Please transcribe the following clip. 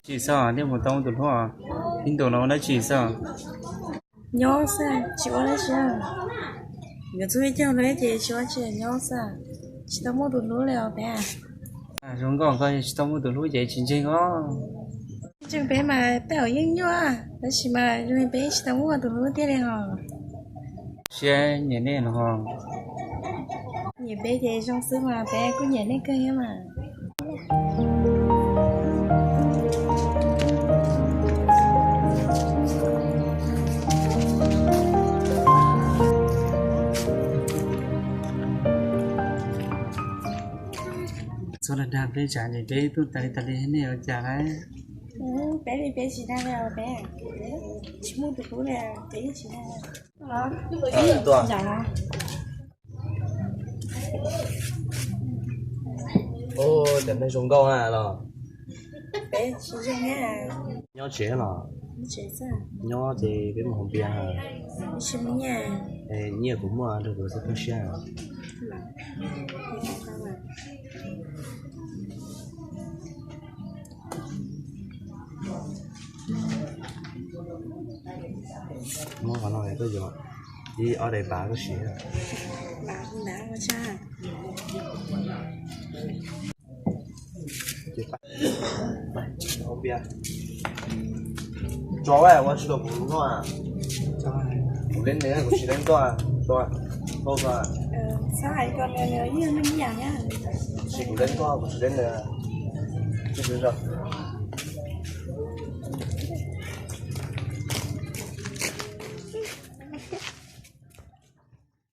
Tsis xav nej mus tau tus hlub, ib ntus no ua dab tsi xwb? Nyob xwb, tsis ua dab tsi. Nkawd txhua caug lawm ces tsis ua dab tsi, nyob xwb. Tsis tau muaj tus hlub li os peb. Zoo nkauj koj tsis tau muaj tus hlub ces tsis ntseeg os. Ntseeg peb mas tej zaum yeej nyuaj, tab sis mas zoo li peb tsis tau muaj tus hlub tiag li os. Siab nyiam nej no. Nyiam peb ces zoo xwb mas, peb kuj nyiam nej kawg thiab mas. Txhob dag dag peb tsam ces peb tuaj tas li tas li nej ua cas lawm. Peb li peb tsis dag li os, peb tsis muaj tus hlub li, peb tsis dag li. Ua cas nej zoo nkauj na los? Peb tsis zoo na. Nyob tsev los? Nyob ces peb mus haus npias. Nyiaj kuv muaj rau kuv xwb, koj siab. Muab qhov no koj yuav ib ob daim pav koj siv. Tso ua tsis tau kuv noj. Kuv leej nws kuv tsis leej koj. Tsis kuv leej koj kuv tsis leej nws.